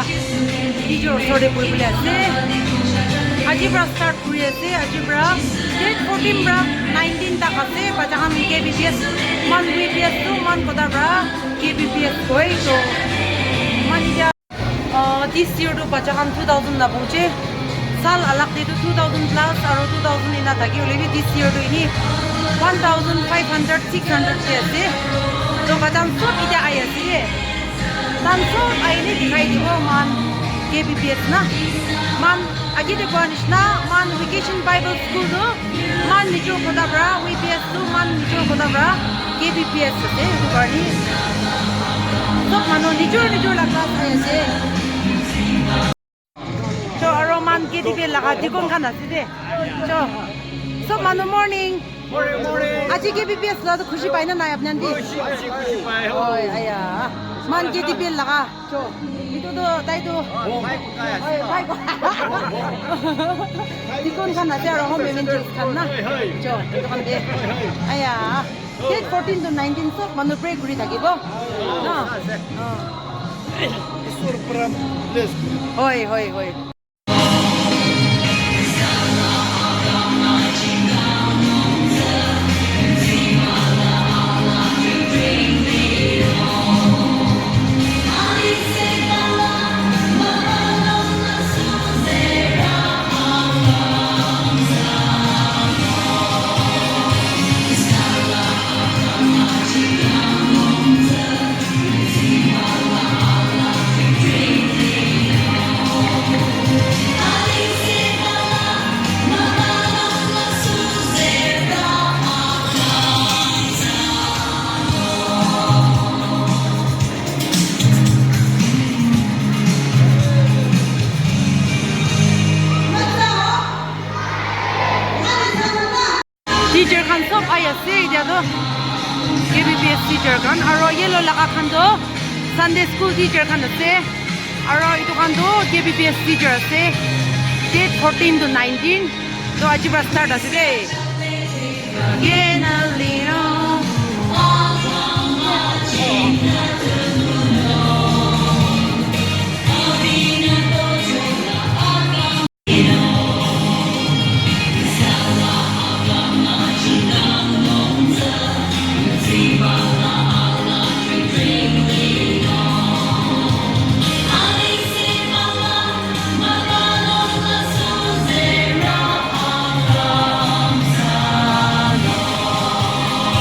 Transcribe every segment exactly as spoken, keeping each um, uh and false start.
Teacher osor te bohi bole ase. Aji pra start kuri ase, aji pra date fourteen pra nineteen tak ase. Bacha khan K B P S, man V P S tu man kota pra K B P S koi to man ja. Uh, this year tu bacha khan two thousand la boche. Sal alag te tu two thousand plus aro two thousand ena thaki hoile bi this year tu ini one thousand five hundred, six hundred te ase. To bacha khan sob ite ai ase. Tan sob ai ni dikhai dibo man K B P S na. Man agi de kwa nishna man Vacation Bible School tu man nijor kota pra V P S tu man nijor kota pra K B P S ase, etu karni sob manu nijor nijor la class ai ase. So, aro man K D P laga deacon khan ase de. So, sob manu morning. Morning, morning. Aji K B P S la tu khushi pai na nai apni aunty? Khushi, khushi, khushi pai ho. Oi, aya. Man K D P laga. So, itu tu, tai tu. Oh, mai ko kaya. Oi, mai ko. Deacon khan ase aro home evangelist khan na. Hoi, hoi. So, itu khan de. Hoi, hoi. Aya. Date fourteen to nineteen sob manu pray kuri thakibo. Na? Oh. Isor para bless kuri. Hoi, hoi, hoi. Teacher khan sob ai ase etia toh K B P S teacher khan, aro yellow laga khan toh Sunday school teacher khan ase, aro etu khan toh K B P S teacher ase. Date fourteen to nineteen toh aji pra start ase de.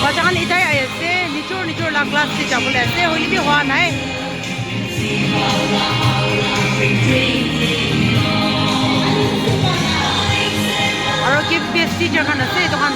Bacha khan etai ai ase, nijor nijor la class te jabo le ase, hoile bi hoa nai. Aro K B P S teacher khan ase, etu khan.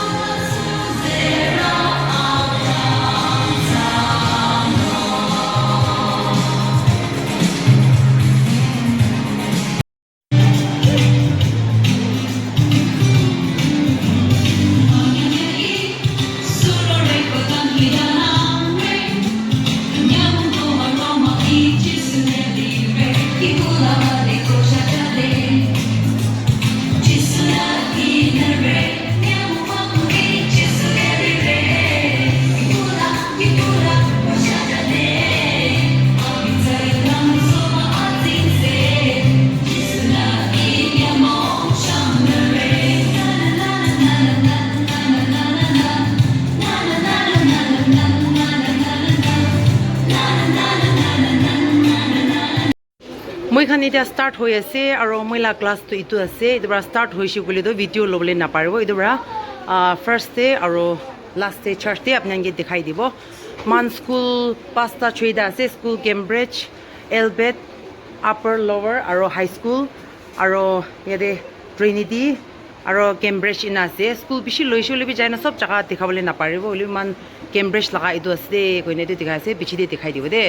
Moi khan etia start hoi ase, aro moi la class tu etu ase. Etu para start hoise koile tu video lobole naparibo. Etu para, ah, first te aro last te church te apni khan ke dikhai dibo. Moikhan school pasta choita ase, school Cambridge, Elbet, Upper, Lower, aro High School, aro yate Trinity, aro Cambridge ena ase. School bishi loise hoile bi jaina sob jaga dikhabole naparibo. Hoile bi moikhan Cambridge laga etu ase de, koine etu dikhai ase, piche te dikhai dibo de.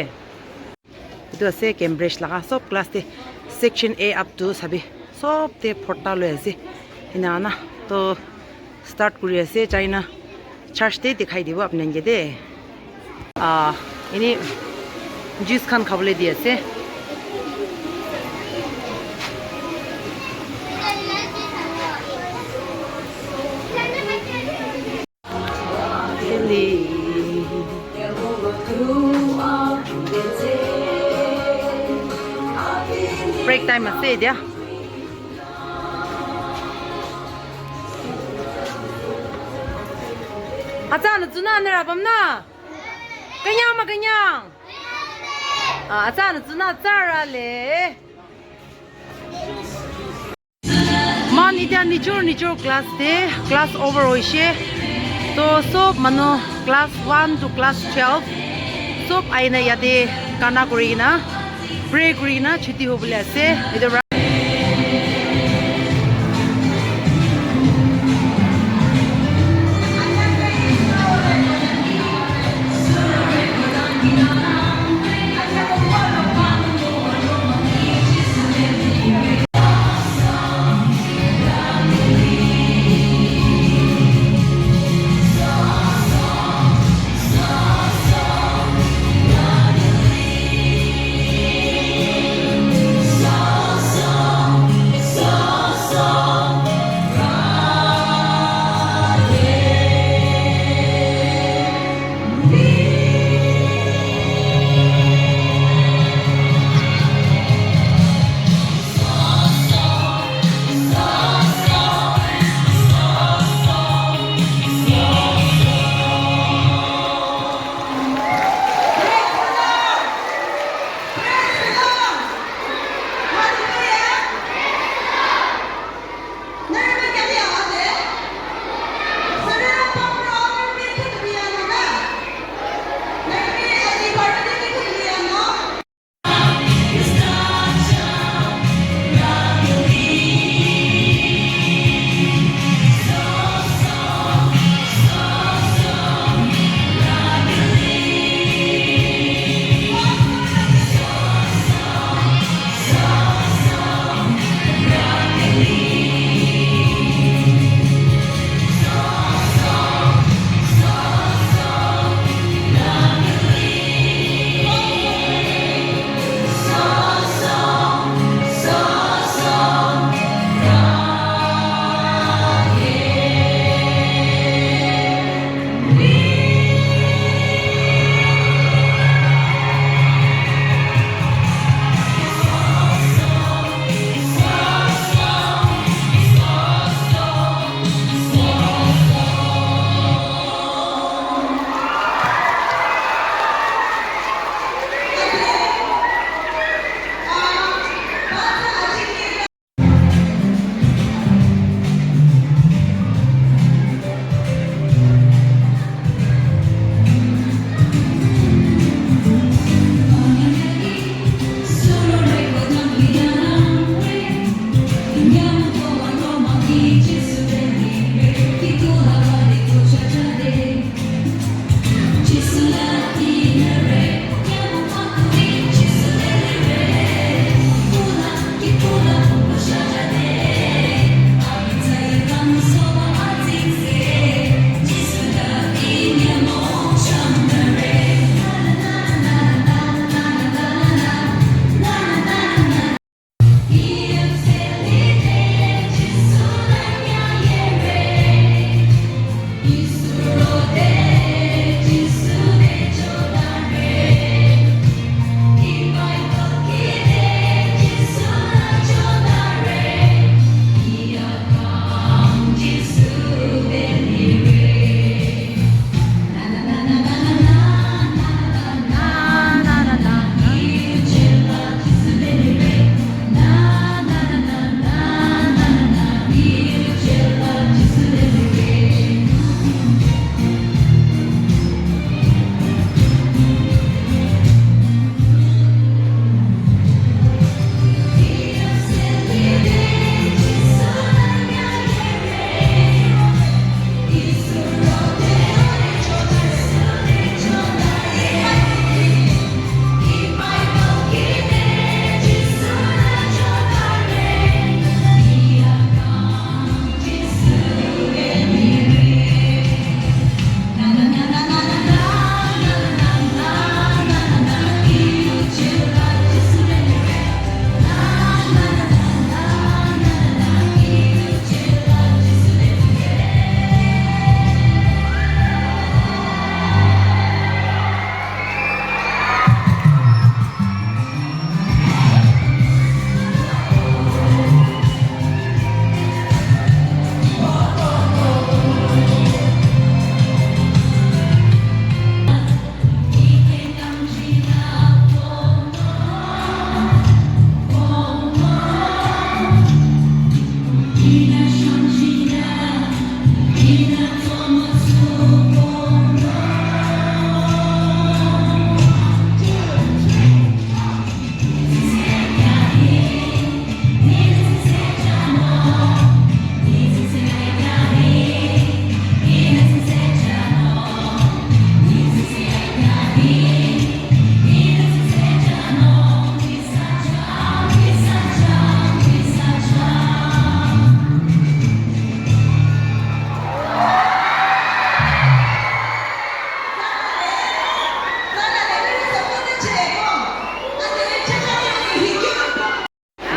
Etu ase Cambridge laga sob class te section A up to sabi sob te photta loi ase. Ena na to start kuri ase, jaina church te dikhai dibo apni khan ke de. Ah, ini juice khan khabole di ase. Break time ase etia. Acha na chuna ne rabam na. Kanyang ma kanyang. Ah, acha na chuna chara le. Man, etiya nijor nijor class te class over hoise. To sob manu class one to class twelve sob aina yate gana kuri kena, pray kuri kena chuti hobole ase. Etu pra-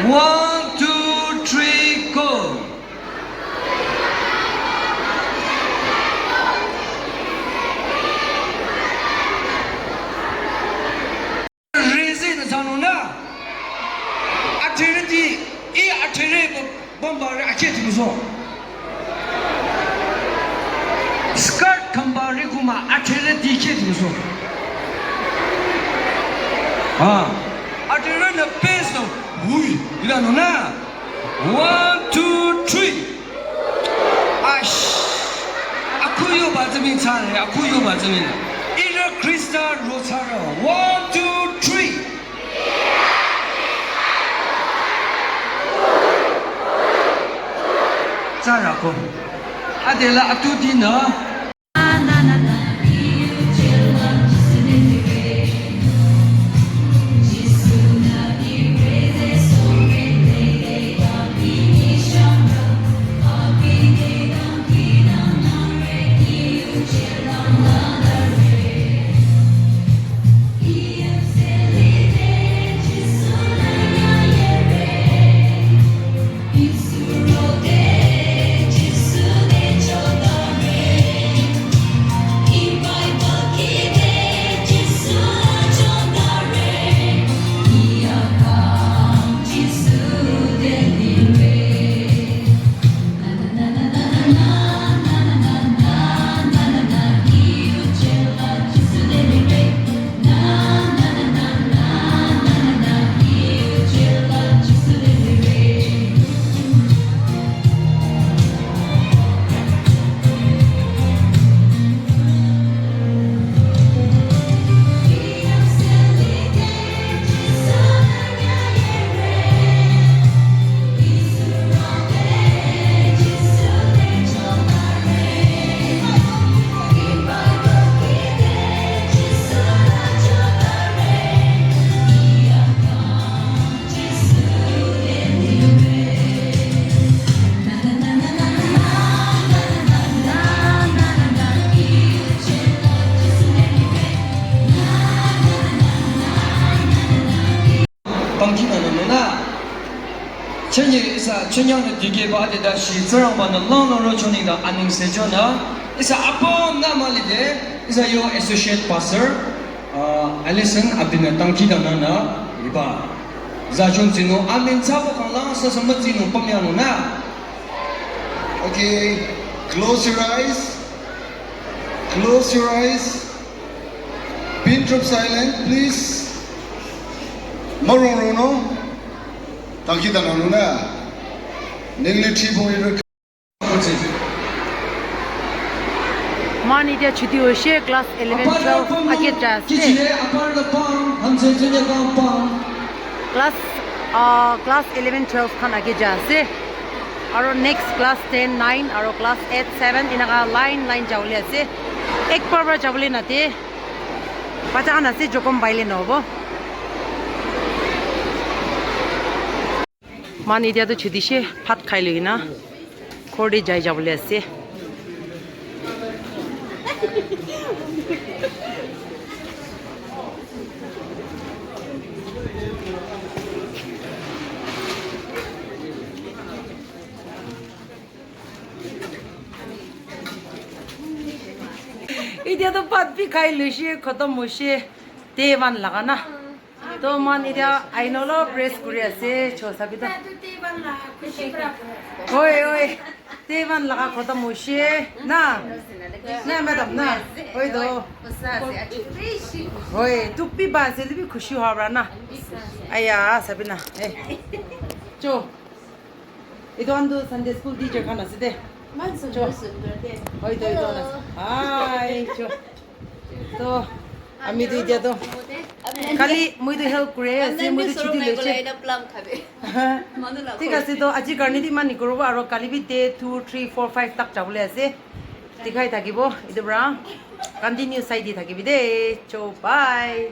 One, two, three, go. Reze na zano na. Atere di, i atere bomba re ache tu zo. Skirt kamba re kuma atere di che tu zo. Ah. Atere na pes no. Hui, ila no na. One, two, three. Ash. Aku yo ba zemi chale, aku yo ba zemi. Ira Krista rochara. One, two, three. Chara ko. Adela atu dina. Tangki na na na. Chenye isa chenyang na dike ba de da shi zerang ba na long no ro choni da aning se jo na. Isa apom na mali de isa yo associate pastor, uh, Alison abdina tangki da na na riba. Za chon zino amin sa bo kang lang sa sa mat zino pam ya no na. Okay, close your eyes. Close your eyes. Pin drop silent, please. Morong rono. Tangki tananu na. Ningli tri bo iro. Moikhan etia chuti hoishe, class eleven, twelve age jai ase. Class, ah, class eleven, twelve khan age jai ase. Aro next class ten, nine, aro class eight, seven, enaka line, line jabole ase. Ek bar para jabole nade. Bacha khan ase, jokom paile nahobo. Moikhan etia toh chuti she, bhat khai loi kena ghor te jai jabole ase. Etia toh bhat bi khai loishe, khotom hoishe, day one laga na. Toh moikhan etia aina olop rest kuri ase, cho sabi toh. Hoi, hoi. Day one laga khotom hoishe na. Na, madam, na. Hoi toh. Hoi, dukh bi pa ase, hoile bi khushi howa para na. Aya, sabi na. Eh. Cho. Etu khan tu Sunday school teacher khan ase de. Cho. Hoi to, etu khan ase. Hi, cho. To, ami tu etia to. Kali moi tu help kuri ase, moi tu chuti loise. Thik ase to, aji karne tu iman nikuribo, aro kali bi day two, three, four, five tak jabole ase. Dikhai thakibo, etu para continue sai di thakibi de. Cho, bye.